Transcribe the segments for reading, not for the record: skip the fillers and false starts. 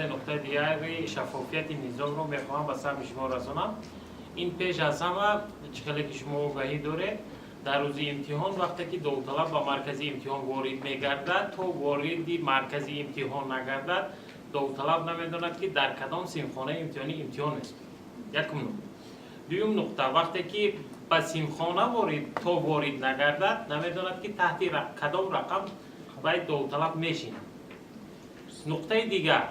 Баъзе нуқтаи дигари шаффофияти низомро мехоҳам ба самъи шумо расонам. Ин пеш аз ҳама, чӣ хеле ки шумо огаҳӣ доред, дар рӯзи имтиҳон, вақте ки довталаб ба маркази имтиҳон ворид мегардад, то вориди маркази имтиҳон нагардад, довталаб намедонад, ки дар кадом синфхонаи имтиҳонӣ имтиҳон месупорад. Якум нуқта. Дуюм нуқта: вақте ки ба синфхона ворид то ворид нагардад, намедонад, ки таҳти кадом рақам вай довталаб мешинад. Нуқтаи дигар: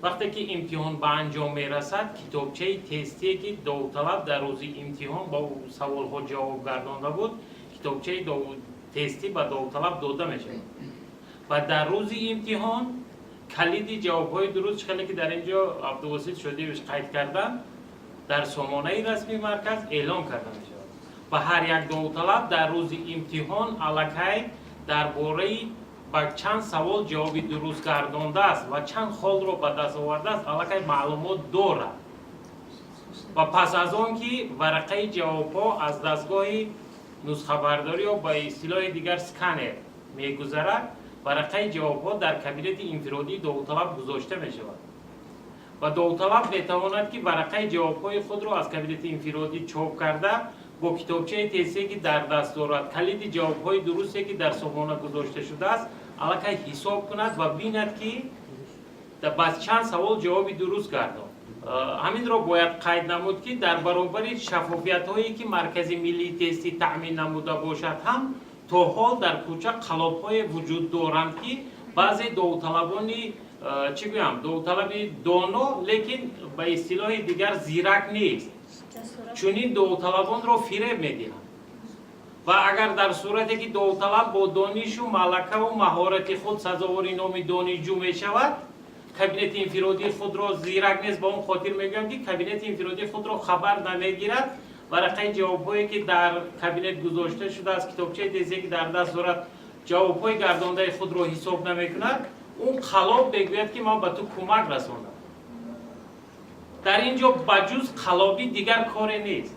вақте ки имтиҳон ба анҷом мерасад, китобчаи тестие, ки довталаб дар рӯзи имтиҳон ба саволҳо ҷавоб гардонда буд, китобчаи тестӣ ба довталаб дода мешавад ва дар рӯзи имтиҳон калиди ҷавобҳои дуруст, чӣ хеле ки дар ин ҷо Абдувосит Шодиевич қайд карданд, дар сомонаи расмии марказ эълон карда мешавад ва ҳар як довталаб дар рӯзи имтиҳон аллакай дар бораи ба чанд савол ҷавоби дуруст гардондааст ва чанд холро ба даст овардааст, аллакай маълумот дорад. Ва пас аз он ки варақаи ҷавобҳо аз дастгоҳи нусхабардорӣ ё ба истилоҳи дигар сканер мегузарад, варақаи ҷавобҳо дар кабинети инфиродии довталаб гузошта мешавад ва довталаб метавонад, ки варақаи ҷавобҳои худро аз кабинети инфиродӣ чоп карда, бо китобчаи тестие, ки дар даст дорад, калиди ҷавобҳои дурусте, ки дар сомона гузошта шудааст, аллакай ҳисоб кунад ва бинад, ки ба чанд савол ҷавоби дуруст гардонд. Ҳаминро бояд қайд намуд, ки дар баробари шаффофиятҳое, ки Маркази миллии тестӣ таъмин намуда бошад ҳам, то ҳол дар кӯча қаллобҳое вуҷуд доранд, ки баъзе довталабони, чӣ гӯям, довталаби доно, лекин ба истилоҳи дигар зирак нест, чунин довталабонро фиреб медиҳанд. Ва агар дар сурате ки довталаб бо донишу малакаву маҳорати худ сазовори номи донишҷӯ мешавад, кабинети инфиродии худро зирак нест, ба он хотир мегӯям, ки кабинети инфиродии худро хабар намегирад, варақаи ҷавобҳое, ки дар кабинет гузошта шудааст, китобчаи тестие, ки дар даст дорад, ҷавобҳои гардондаи худро ҳисоб намекунад, он қаллоб мегӯяд, ки ман ба ту кӯмак расондам. Дар ин ҷо ба ҷуз қаллобӣ дигар коре нест.